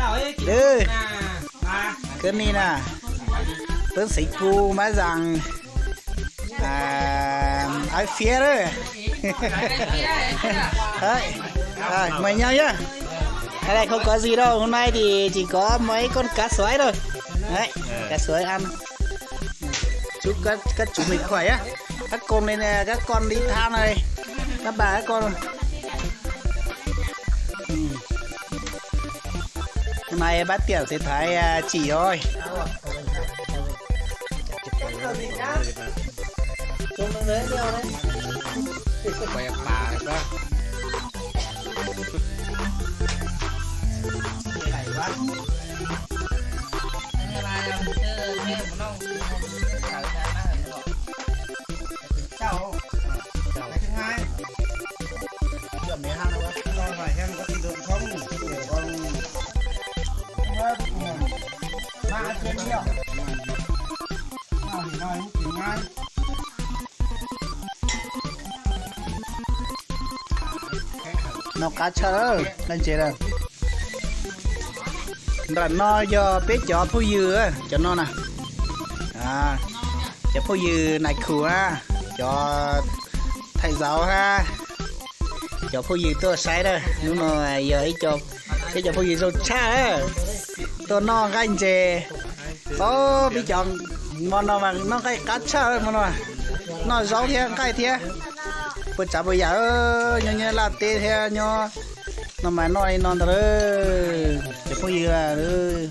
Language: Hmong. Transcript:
Dwb, koj ni na, peb xeev Pub Mab Zas, ai fiab lawm. Mas nyob yog, hais tias kho kov zis rau hauv nai ces tsis kov mas ib koj kav xuav rau, kav xuav a, kab tsum me khuam yab, kab koos li, kab koos li thab no, kab npas kab koos. Nai pab tiam xev thaiv tsim os. No qab tshaj lawm, nqaij ntses lawm. Nram no yog peb cov phooj ywg, cov no na, cov phooj ywg nais khu na, cov thaij zauv hab, cov phooj ywg tuaj saib na. Hnub no yog ib co phooj ywg zoo tshaj, tuaj noj nqaij ntses. Ob peb cov, hmo no mas noj nqaij qab tshaj, hmo no noj zaub thiab nqaij thiab. Puas tsav puas yam, nyob nyob laj teb thiab nyob no mas noj li no ntag. Cov phooj ywg,